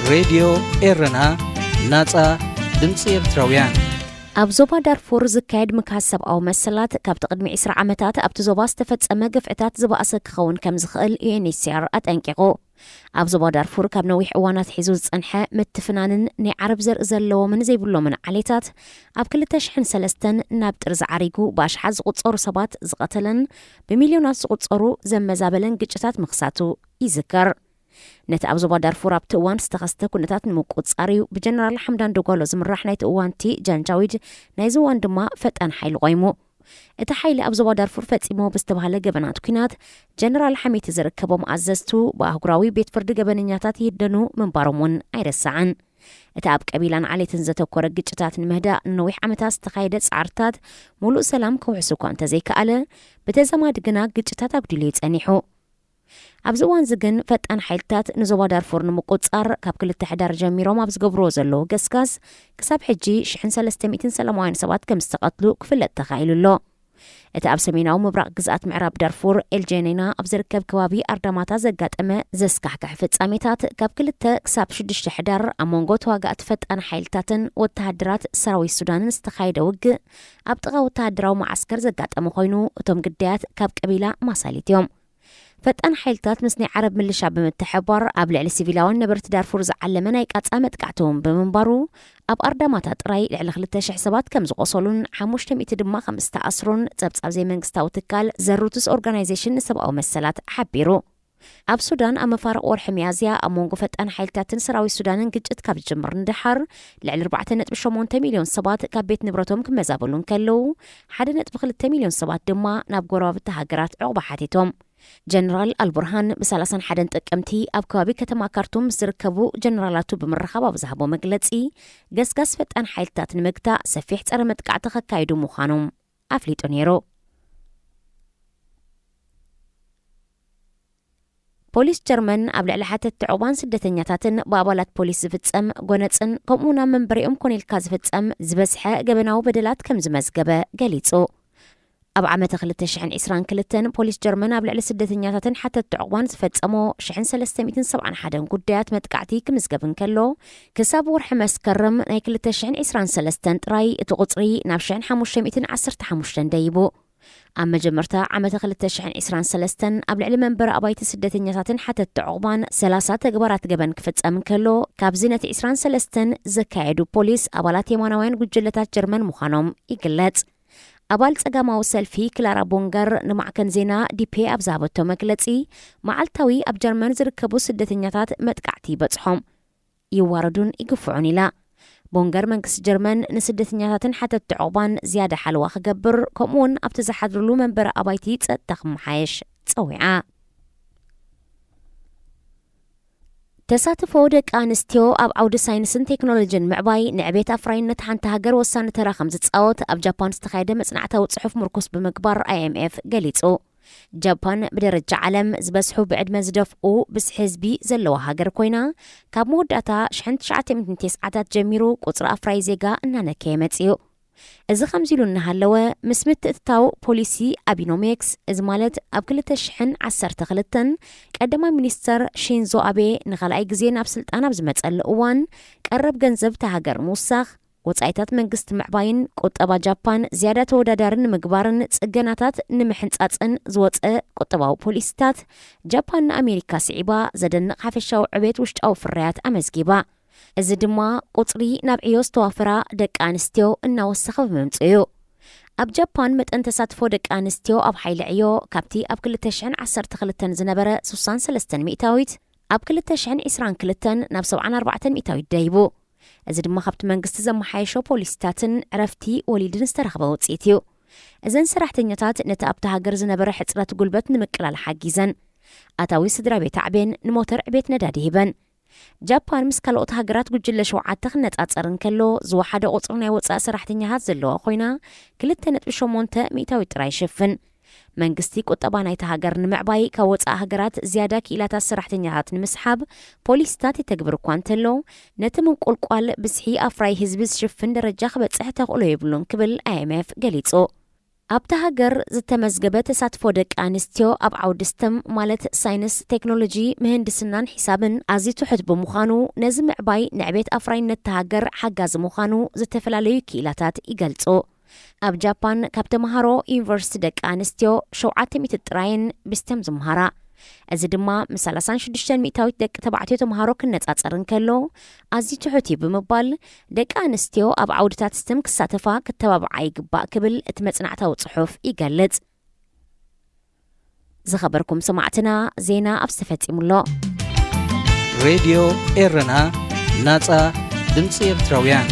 ሬድዮ ኤረና፣ ናጻ ድምጺ ኤርትራውያን። ኣብ ዞባ ዳርፉር ዝካየድ ምክሃስ ሰብኣዊ መሰላት ካብቲ ቅድሚ ዕስራ ዓመታት ኣብቲ ዞባ ዝተፈጸመ ግፍዕታት ዝበኣሰ ክኸውን ከም ዝኽእል ዩ ኤን ኤች ሲ ኣር ኣጠንቂቑ። ኣብ ዞባ ዳርፉር ካብ ነዊሕ እዋናት ሒዙ ዝጸንሐ ምትፍናንን ናይ ዓረብ ዘርኢ ዘለዎምን ዘይብሎምን ዓሌታት ኣብ ክልተ ሽሕን ሰለስተን ናብ ጥርዚ ዓሪጉ ብኣሽሓት ዝቑጸሩ ሰባት ዝቐተለን ብሚልዮናት ዝቑጸሩ ዘመዛበለን ግጭታት ምኽሳቱ ይዝከር። ነቲ ኣብ ዞባ ዳርፉር ኣብቲ እዋን ዝተኸስተ ኩነታት ንምቁጽጻር እዩ ብጀነራል ሓምዳን ደጓሎ ዝምራሕ ናይቲ እዋንቲ ጃንጃዊድ፣ ናይዚ እዋን ድማ ፈጣን ሓይሊ ቆይሙ። እቲ ሓይሊ ኣብ ዞባ ዳርፉር ፈጺሞ ብዝተባህለ ገበናት ኲናት ጀነራል ሓሜቲ ዝርከቦም ኣዘዝቱ ብኣህጉራዊ ቤት ፍርዲ ገበነኛታት ይህደኑ ምንባሮም እውን ኣይረሳዕን። እቲ ኣብ ቀቢላን ዓሌትን ዘተኮረ ግጭታት ንምህዳእ ንነዊሕ ዓመታት ዝተኻየደ ጻዕርታት ሙሉእ ሰላም ከውሕስ እኳ እንተዘይከኣለ፣ ብተዛማዲ ግና ግጭታት ኣጉዲሉ እዩ ጸኒሑ። ኣብዚ እዋን እዚ ግን ፈጣን ሓይልታት ንዞባ ዳርፉር ንምቁጽጻር ካብ ክልተ ሕዳር ጀሚሮም ኣብ ዝገብርዎ ዘለዉ ገስጋስ ክሳብ ሕጂ ሽሕን ሰለስተ ሚእትን ሰላማውያን ሰባት ከም ዝተቐትሉ ክፍለጥ ተኻኢሉ ኣሎ። እቲ ኣብ ሰሜናዊ ምብራቕ ግዝኣት ምዕራብ ዳርፉር ኤልጀኔና ኣብ ዝርከብ ከባቢ ኣርዳማታ ዘጋጠመ ዘስካሕክሕ ፍጻሜታት ካብ ክልተ ክሳብ ሽዱሽተ ሕዳር ኣብ መንጎ ተዋጋእቲ ፈጣን ሓይልታትን ወተሃደራት ሰራዊት ሱዳንን ዝተኻየደ ውግእ ኣብ ጥቓ ወተሃደራዊ መዓስከር ዘጋጠመ ኮይኑ፣ እቶም ግዳያት ካብ ቀቢላ ማሳሊት እዮም። ፈጣን ሓይልታት ምስ ናይ ዓረብ ምልሻ ብምትሕብባር ኣብ ልዕሊ ሲቪላውያን ነበርቲ ዳርፉር ዝዓለመ ናይ ቃጻ መጥቃዕቲ እውን ብምንባሩ፣ ኣብ ኣርዳማታ ጥራይ ልዕሊ ክልተ ሽሕ ሰባት ከም ዝቖሰሉን ሓሙሽተ ሚእቲ ድማ ከም ዝተኣስሩን ጸብጻብ ዘይመንግስታዊ ትካል ዘሩትስ ኦርጋናይዜሽን ንሰብኣዊ መሰላት ሓቢሩ። ኣብ ሱዳን ኣብ መፋርቕ ወርሒ ሚያዝያ ኣብ መንጎ ፈጣን ሓይልታትን ሰራዊት ሱዳንን ግጭት ካብ ዝጅምር ንደሓር ልዕሊ ኣርባዕተ ነጥቢ ሸሞንተ ሚልዮን ሰባት ካብ ቤት ንብረቶም ክመዛበሉ እንከለዉ፣ ሓደ ነጥቢ ክልተ ሚልዮን ሰባት ድማ ናብ ጎረባብቲ ሃገራት ዕቑባ ሓቲቶም። ጀነራል ኣልቡርሃን ብ ሰላሳን ሓደን ጥቅምቲ ኣብ ከባቢ ከተማ ካርቱም ምስ ዝርከቡ ጀነራላቱ ብምርኻብ ኣብ ዝሃቦ መግለጺ፣ ገስጋስ ፈጣን ሓይልታት ንምግታእ ሰፊሕ ጸረ መጥቃዕቲ ከካይዱ ምዃኖም ኣፍሊጡ ነይሩ። ፖሊስ ጀርመን ኣብ ልዕሊ ሓተትቲ ዕቑባን ስደተኛታትን ብኣባላት ፖሊስ ዝፍጸም ጎነጽን ከምኡ ናብ መንበሪኦም ኮነ ኢልካ ዝፍጸም ዝበዝሐ ገበናዊ በደላት ከም ዝመዝገበ ገሊጹ። ኣብ ዓመተ ክልተ ሽሕን ዕስራን ክልተን ፖሊስ ጀርመን ኣብ ልዕሊ ስደተኛታትን ሓተትቲ ዕቑባን ዝፈጸሞ ሽሕን ሰለስተ ሚእትን ሰብዓን ሓደን ጉዳያት መጥቃዕቲ ክምዝገብ እንከሎ፣ ክሳብ ወርሒ መስከረም ናይ ክልተ ሽሕን ዕስራን ሰለስተን ጥራይ እቲ ቁጽሪ ናብ ሽሕን ሓሙሽተ ሚእትን ዓሰርተ ሓሙሽተን ደይቡ። ኣብ መጀመርታ ዓመተ ክልተ ሽሕን ዕስራን ሰለስተን ኣብ ልዕሊ መንበሪ ኣባይቲ ስደተኛታትን ሓተትቲ ዕቑባን ሰላሳ ተግባራት ገበን ክፍጸም እንከሎ፣ ካብዚ ነቲ ዕስራን ሰለስተን ዘካየዱ ፖሊስ ኣባላት የማናውያን ጉጅለታት ጀርመን ምዃኖም ይግለጽ። ኣባል ጸጋማዊ ሰልፊ ክላራ ቦንገር ንማዕከን ዜና ዲፔ ኣብ ዝሃበቶ መግለጺ፣ መዓልታዊ ኣብ ጀርመን ዝርከቡ ስደተኛታት መጥቃዕቲ ይበጽሖም፣ ይዋረዱን ይግፍዑን ኢላ። ቦንገር መንግስቲ ጀርመን ንስደተኛታትን ሓተትቲ ዕቑባን ዝያዳ ሓለዋ ክገብር፣ ከምኡውን ኣብቲ ዝሓድርሉ መንበሪ ኣባይቲ ጸጥታ ክመሓየሽ ጸዊዓ። ተሳትፎ ደቂ ኣንስትዮ ኣብ ዓውዲ ሳይንስን ቴክኖሎጂን ምዕባይ ንዕቤት ኣፍራይነት ሓንቲ ሃገር ወሳኒ ተራ ከም ዝጻወት ኣብ ጃፓን ዝተኻየደ መጽናዕታዊ ጽሑፍ ምርኩስ ብምግባር ኣይ ኤም ኤፍ ገሊጹ። ጃፓን ብደረጃ ዓለም ዝበዝሑ ብዕድመ ዝደፍኡ ብዝሒ ህዝቢ ዘለዋ ሃገር ኮይና፣ ካብ መወዳእታ ሽሕን ትሽዓተ ሚእትን ተስዓታት ጀሚሩ ቁጽሪ ኣፍራይ ዜጋ እናነከየ መጺኡ። እዚ ከምዚ ኢሉ እናሃለወ፣ ምስ ምትእትታው ፖሊሲ ኣቢኖሚክስ፣ እዚ ማለት ኣብ ክልተ ሽሕን ዓሰርተ ክልተን ቀዳማይ ሚኒስተር ሺንዞ ኣቤ ንኻልኣይ ግዜ ናብ ስልጣን ኣብ ዝመጸሉ እዋን፣ ቀረብ ገንዘብ እታ ሃገር ምውሳኽ፣ ወጻኢታት መንግስቲ ምዕባይን ቁጠባ ጃፓን ዝያዳ ተወዳዳሪ ንምግባርን ጽገናታት ንምሕንጻጽን ዝወጸ ቁጠባዊ ፖሊሲታት፣ ጃፓን ንኣሜሪካ ስዒባ ዘደንቕ ሓፈሻዊ ዕቤት ውሽጣዊ ፍርያት ኣመዝጊባ። እዚ ድማ ቁጽሪ ናብ ዕዮ ዝተዋፈራ ደቂ ኣንስትዮ እናወሰኸ ብምምጽኡ እዩ። ኣብ ጃፓን መጠን ተሳትፎ ደቂ ኣንስትዮ ኣብ ሓይሊ ዕዮ ካብቲ ኣብ ክልተ ሽሕን ዓሰርተ ክልተን ዝነበረ ስሳን ሰለስተን ሚእታዊት ኣብ ክልተ ሽሕን ዕስራን ክልተን ናብ ሰብዓን ኣርባዕተን ሚእታዊት ደይቡ። እዚ ድማ ካብቲ መንግስቲ ዘመሓየሾ ፖሊሲታትን ዕረፍቲ ወሊድን ዝተረኽበ ውጽኢት እዩ። እዘን ሰራሕተኛታት ነቲ ኣብቲ ሃገር ዝነበረ ሕጽረት ጉልበት ንምቅላል ሓጊዘን። ኣታዊ ስድራ ቤት ኣዕቤን፣ ንሞተር ዕቤት ነዳዲ ሂበን። ጃፓን ምስ ካልኦት ሃገራት ጉጅለ ሸውዓተ ክነጻጸር እንከሎ፣ ዝወሓደ ቁጽሪ ናይ ወጻኢ ሰራሕተኛታት ዘለዋ ኮይና፣ ክልተ ነጥቢ ሸሞንተ ሚእታዊት ጥራይ ይሽፍን። መንግስቲ ቁጠባ ናይታ ሃገር ንምዕባይ ካብ ወጻኢ ሃገራት ዝያዳ ክኢላታት ሰራሕተኛታት ንምስሓብ ፖሊሲታት የተግብር እኳ እንተሎ፣ ነቲ ምንቁልቋል ብዝሒ ኣፍራይ ህዝቢ ዝሽፍን ደረጃ ክበጽሕ ተኽእሎ የብሉን ክብል ኣይ ኤም ኤፍ ገሊጹ። ኣብታ ሃገር ዝተመዝገበ ተሳትፎ ደቂ ኣንስትዮ ኣብ ዓውዲ ስተም፣ ማለት ሳይንስ፣ ቴክኖሎጂ፣ ምህንድስናን ሒሳብን ኣዝዩ ትሑት ብምዃኑ፣ ነዚ ምዕባይ ንዕቤት ኣፍራይነት እታ ሃገር ሓጋዚ ምዃኑ ዝተፈላለዩ ክኢላታት ይገልጹ። ኣብ ጃፓን ካብ ተምሃሮ ዩኒቨርሲቲ ደቂ ኣንስትዮ ሸውዓተ ሚእቲ ጥራየን ብስተም ዝምሃራ። እዚ ድማ ምስ ሰላሳን ሽዱሽተን ሚእታዊት ደቂ ተባዕትዮ ተምሃሮ ክነጻጸር እንከሎ ኣዝዩ ትሑት እዩ ብምባል፣ ደቂ ኣንስትዮ ኣብ ዓውድታት ስተም ክሳተፋ ክተባብዓ ይግባእ ክብል እቲ መጽናዕታዊ ጽሑፍ ይገልጽ። ዝኸበርኩም ሰማዕትና፣ ዜና ኣብ ዝተፈጺሙሎ። ሬድዮ ኤረና፣ ናጻ ድምጺ ኤርትራውያን።